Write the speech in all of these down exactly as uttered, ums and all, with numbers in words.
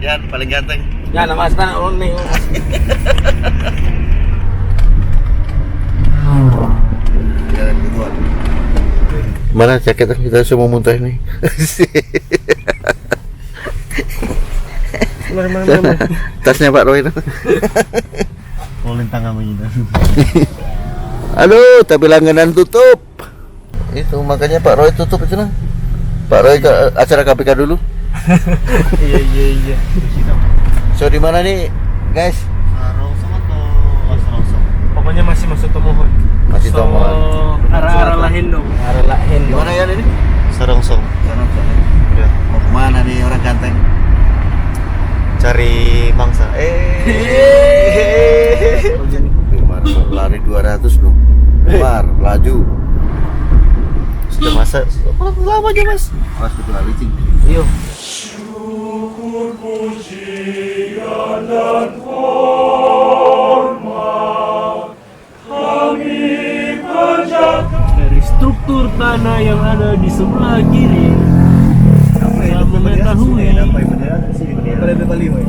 Kan paling ganteng. Ya, nama sana ulun nih. Jalan keluar. Mana jaket kita semua muntah nih. Mana, mana, mana? Tasnya Pak Roy itu. Ulun tangan begini. Aduh, tapi langganan tutup. Itu makanya Pak Roy tutup itu nah. Pak Roy ke acara K P K dulu. Iya, iya, iya. So, di mana nih, guys? Sarongsong atau, oh, Sarongsong. Pokoknya masih masuk Tomohon. Masih Tomohon. Arah-arah Lahendong. Arah Lahendong. Di mana ya ini? Sarongsong. Sarongsong, ya? Ya. Mau kemana nih orang ganteng? Cari mangsa. Eh. Mar, lari dua ratus dong. Mar, laju. Sudah masa, lama aja, Mas. Mas, betul lari, Cing. Iyo. Syukur, pujian, dan hormat kami panjatkan. Dari struktur tanah yang ada di sebelah kiri, apa ya, kita mengetahui. Apa ya, bendera sih, bendera? Bendera Bali, woi.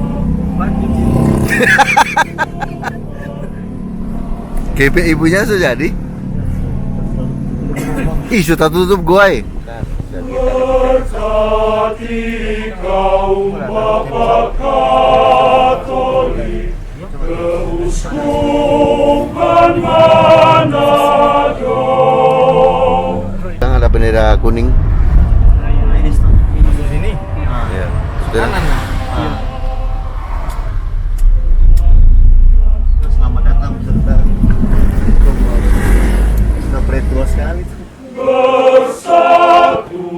K P I punya so jadi. Ih, so tatutup gua, eh. Berkati kaum Bapa Katolik, Keuskupan Manado. Yang ada bendera kuning. Ini sini. Ya. Sudah. Kanan, nah. Ah. Selamat datang, peserta. Sudah berat dua sekali. Bersatu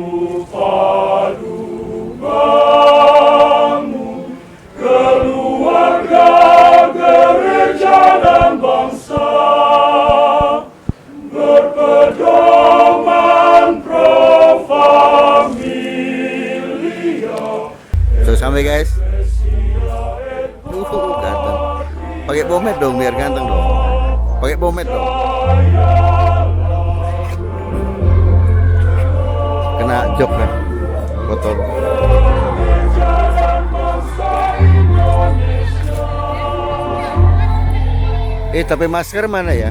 padu bangun keluarga, gereja, dan bangsa, berpedoman Pro Familia. So sampai, guys. Uh, ganteng. Pakai pomade dong biar ganteng dong. Pakai pomade dong. Kena jok kan. Kotor. Eh, tapi masker mana ya?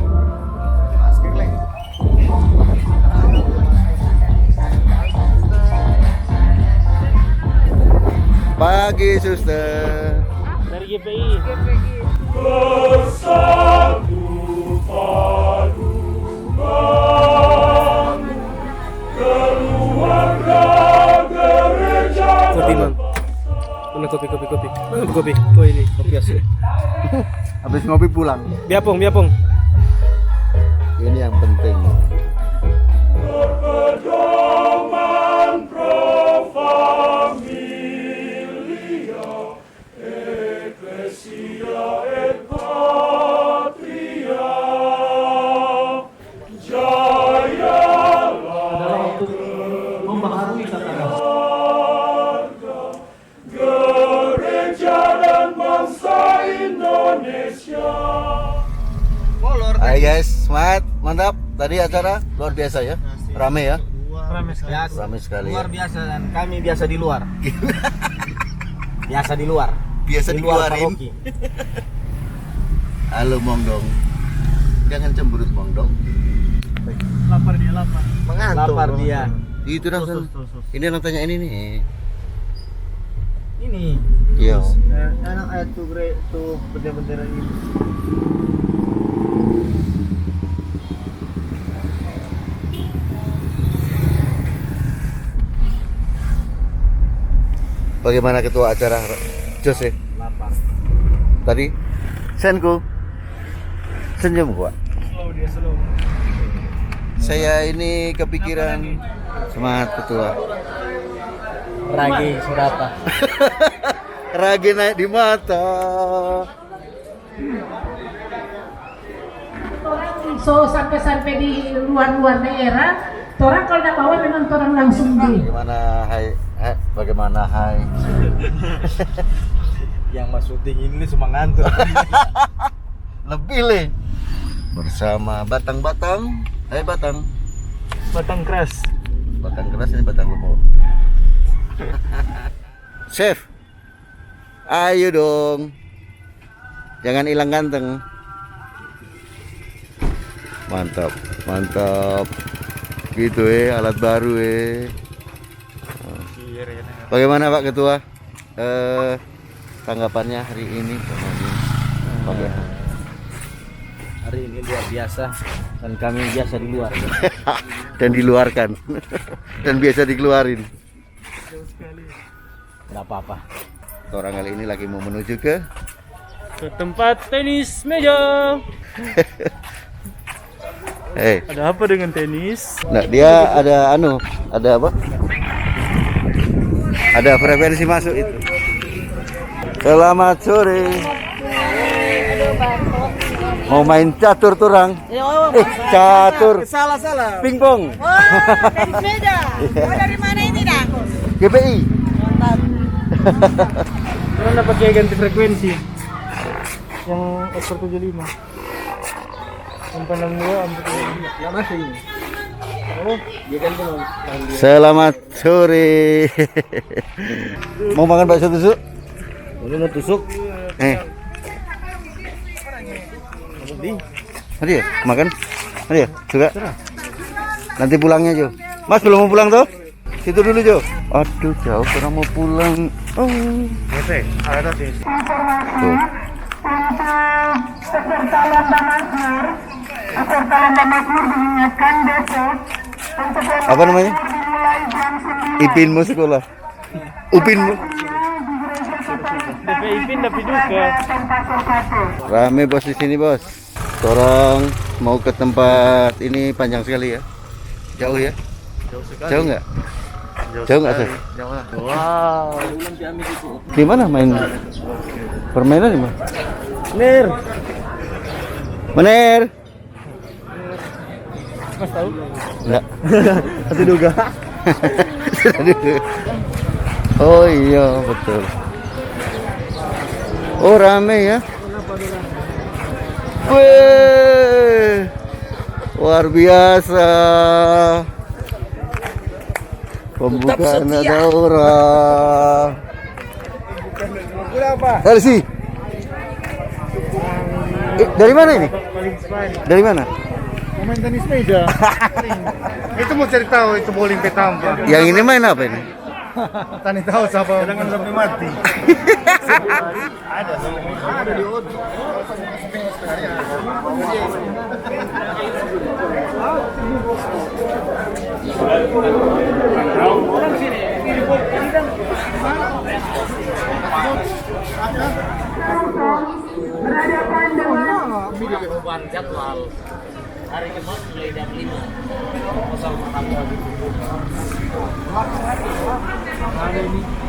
Pagi, suster. Dari G P I. Bersatu padu bangun keluarga, gereja. Kopi, Mang. Mana kopi, kopi, kopi? Mana kopi? Oh, ini, kopi asli. Habis ngopi pulang. Biapong, biapong. Ini yang penting. Berpedoman Pro Familia, Ecclesia et Patria. Jayalah. Adalah untuk membaharui tatanan. Gereja dan bangsa Indonesia. Molor. Hai guys, semangat, mantap. Tadi acara luar biasa ya, rame ya. Rame sekali. Biasa. Rame sekali. Luar biasa, dan kami biasa di luar. Biasa di luar. Biasa di luar dikeluarin. Paroki. Halo, Mong Dong. Jangan cemberut, Mong Dong. Lapar dia, lapar. Mengantuk. Lapar dia. Itu dong. Tuh, tuh, tuh, tuh. Ini yang tanya ini nih. Ini. Iya. Eh, enak, eh, tuh, Bre, tuh, bendera-bendera ini. Bagaimana ketua acara, Jose? Lapar. Tadi? Senku. Senyum gua. Slow dia, slow. Saya ini kepikiran. Semangat, ketua. Ragi surata. Ragi naik di mata. Torang so sampe-sampe di luar-luar daerah, torang kalu da bawa memang torang langsung di. Bagaimana hai, hai, bagaimana hai? Yang mau syuting ini semua ngantuk. Lebih le. Bersama batang-batang, eh, batang. Batang keras. Batang keras ini batang lemot. Chef. Ayo dong. Jangan hilang ganteng. Mantap, mantap. Gitu, eh, alat baru, eh. Bagaimana, Pak Ketua? Eh, tanggapannya hari ini? Oke. Hari ini luar biasa dan kami biasa di luar. Dan diluarkan. Dan biasa dikeluarin. Nggak apa-apa. Orang kali ini lagi mau menuju ke Ke tempat tenis meja. Eh, ada apa dengan tenis? Nah, dia ada anu, ada apa? Ada frekuensi masuk itu. Selamat sore. Mau main catur, turang? Eh, catur. Salah, salah. Pingpong. Oh, tenis meja. Oh, dari mana ini, Dang? G P I. Orang dapat kayak ganti frekuensi. Yang ekspor tujuh lima. Sampai enam dua, hampir. Nggak masuk ini. Oh, dia kan cuma enam dua. Selamat sore. Mau makan bakso tusuk? Ini mau tusuk. Eh. Ayo, makan. Ayo, suka. Nanti pulangnya, Jo. Mas, belum mau pulang, tuh? Situ dulu, Jo. Aduh, jauh, orang mau pulang. Oh. Ada sih. Tuh. Apa namanya? Ipin mau sekolah. Upin. Depe Ipin tapi duka. Rame, Bos, di sini, Bos. Torang mau ke tempat ini panjang sekali ya. Jauh ya? Jauh sekali. Jauh nggak? Jauh nggak, sekali. Sir? Jauh lah. Wow. Di mana main? Permainan di mana? Ner. Mener. Mas tahu? Enggak. Masih duga. Oh iya, betul. Oh, rame ya. Weh. Luar biasa. Pembukaan ada orang. Dari si. Eh, dari mana ini? Dari mana? Pemain tenis meja. Itu mau cari tahu itu bowling pe tampa. Yang ini main apa ini? Tani tahu siapa. Jangan sampai mati. Ada, ada di otak. Berhadapan dengan Perubahan jadwal. Hari Jumat mulai jam lima. Kosong pertama. Ada ini.